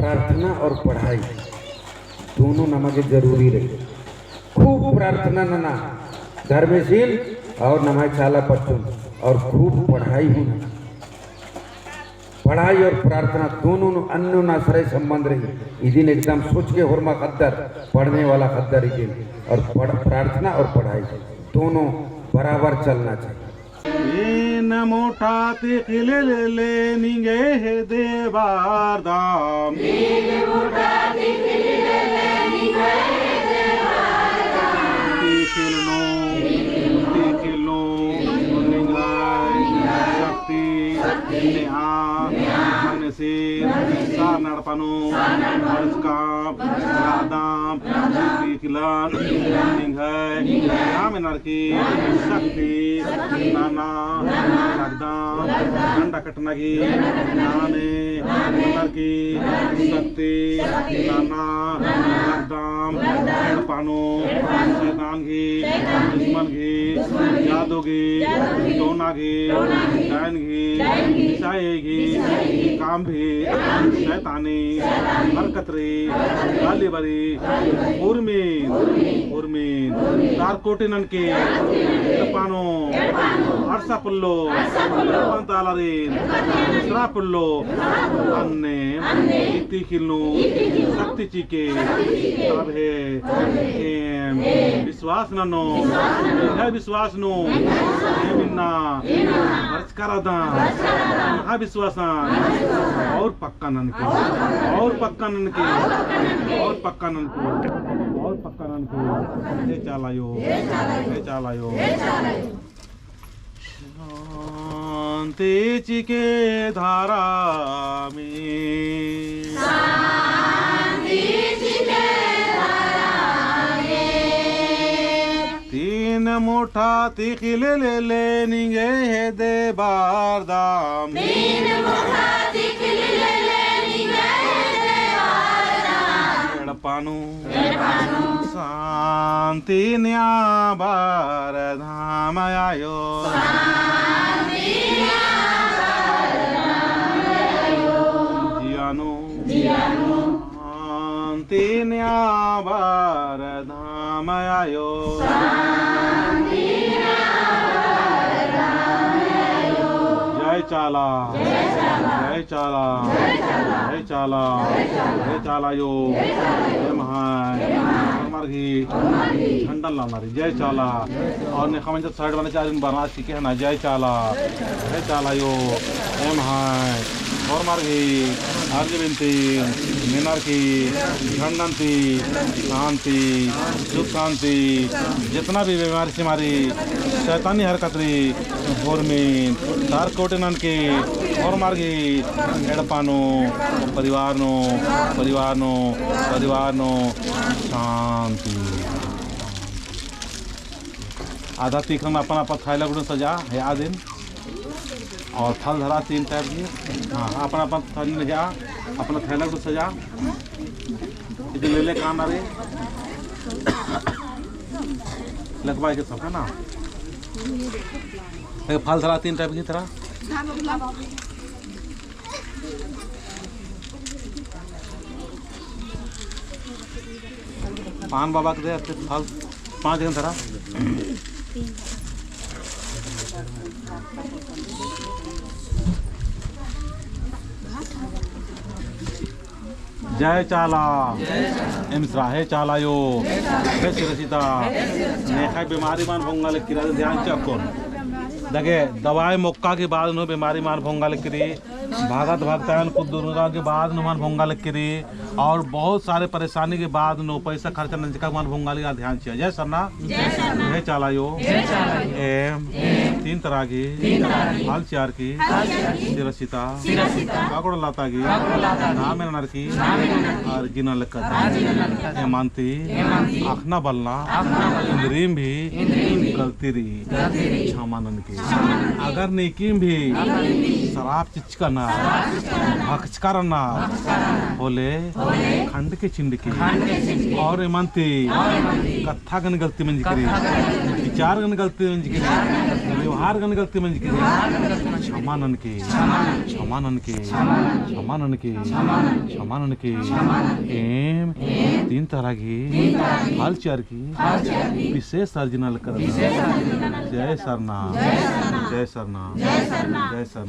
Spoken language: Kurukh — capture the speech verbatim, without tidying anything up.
प्रार्थना और पढ़ाई दोनों नमा गे जरूरी रई। खूब प्रार्थना नना धर्मेसिन और नम्है चाला पच्चुन, और खूब पढ़ाई हूँ नना। पढ़ाई और प्रार्थना दोनों नू अन्योनाश्रय संबंध रई। इदिन एकदम सोच के होरमा ख़द्दर, पढ़ने वाला ख़द्दर इदिन, और पढ़-, प्रार्थना और पढ़ाई दोनों बराबर चलना चाहिए। तीन मुठा तिख़िल लेले निंग्है हेद्दे बरदम। तीन मुठा तिख़िल लेले निंग्है हेद्दे बरदम। तिख़िल नू, तिख़िल नू, निंग्है शक्ति, नेहा, मने से, सारना एड़पा नू, बरचकम, रअदम, तिख़िलन, निंग्है, नाम एन्देर की, शक्ति, नना, रअदम, डंडा कट्टना की, नामे, एन्देर की, शक्ति, नना, रअदम, एड़पा नू, शैतान गही, दुश्मन गही, जादू गही, टोना गही, डायन गही, बिसाही गही, काम भी, शैतानी, हरकत रई, गाली बरी, उर्मिन, उर्मिन, तारकोटी ननके, एड़पा नू, अरसा पोल्लो, एड़पा नू तालारिन, सरा पोल्लो, अन्ने, ई तिख़िल नू, शक्ति चिके, तब हे, एम, विश्वास ननो, निंग्है विश्वास नू, एम इन्ना, बरचका रअदम, नम्है विश्वासन, और पक्का ननके, और पक्का ननके, और पक्का ननके, और पक्का ननके, हे चाला आयो, हे चाला आयो। शांति चिके धरमे। शांति चिके धरमे। तीन मुठा तिख़िल लेले निंग्है हेद्दे बरदम। तीन मुठा तिख़िल लेले निंग्है हेद्दे बरदम। एड़पा नू, एड़पा नू, शांति नेआ बरदम आयो। शांति नेआ बरदम आयो। जिया नू, जिया नू, शांति नेआ बरदम आयो। शांति नेआ बरदम आयो। जय चाला। जय चाला। जय चाला। जय चाला। जय चाला आयो। एम्है होरमर गही झंडन लाना रई। जय चाला। और नेखा मंजा side वाले चारिन बरना चिके हना। जय चाला। जय चाला आयो। एम्है होरमर गही अर्जी बिनती मेनर की झंडन ती शांति, सुख शांति, जितना भी बीमारी सिमारी, शैतानी हरकत रई, होरमिन तारकोटी ननके, होरमर गही एड़पा नू, परिवार नू, परिवार नू, परिवार नू शांति। आधा तिख़िलन अपन अपन थैला गुड़न सजा, हे आदिन। और फल धरा तीन type की। हाँ, अपन अपन थैला नू सजा, अपन थैला गुड़न सजा। इधर ले ले काम आ रही। लगवाए के सब है ना। एक फल धरा तीन type की तरह। पान बाबा के दे, फिर फल पाँच जन धरा। जय चाला। एम्है सरा हे चाला आयो। हे सिरसिता। नेखा बीमारी मन भोंगा लगी रई, ध्यान चिआ अक्कुन। दगे दवाई मोक्का के बाद नू बीमारी मन भोंगा लगी रई। भगत भगतायन कुद्दुरगा के बाद नू मन भोंगा लगी रई। और बहुत सारे परेशानी के बाद नू पैसा खर्चा नंजका मन भोंगा लगी, ध्यान चिआ। जय सरना। जय चाला आयो। एम तीन तरह की फल चिअर की सिरसिता काकड़ो लाता की नाम एन्देर की अर्जी नना लगदन। एमन ती अख़ना बलना इन्द्रिम भी गलती रई, क्षमा ननके। अगर नेकिम भी सराप चिचका रअनर, भकचका रअनर होले खंडके चिंडके। और एमन ती कत्था गने गलती मंजकी रई, विचार गने गलती मंजकी रई। हर गन गलती मंजकी क्षमा ननके, क्षमा ननके, क्षमा ननके, क्षमा ननके। एम तीन तरा गही हाल चार गही विशेष सर्जनल करना। जय सरना, जय सरना, जय सरना।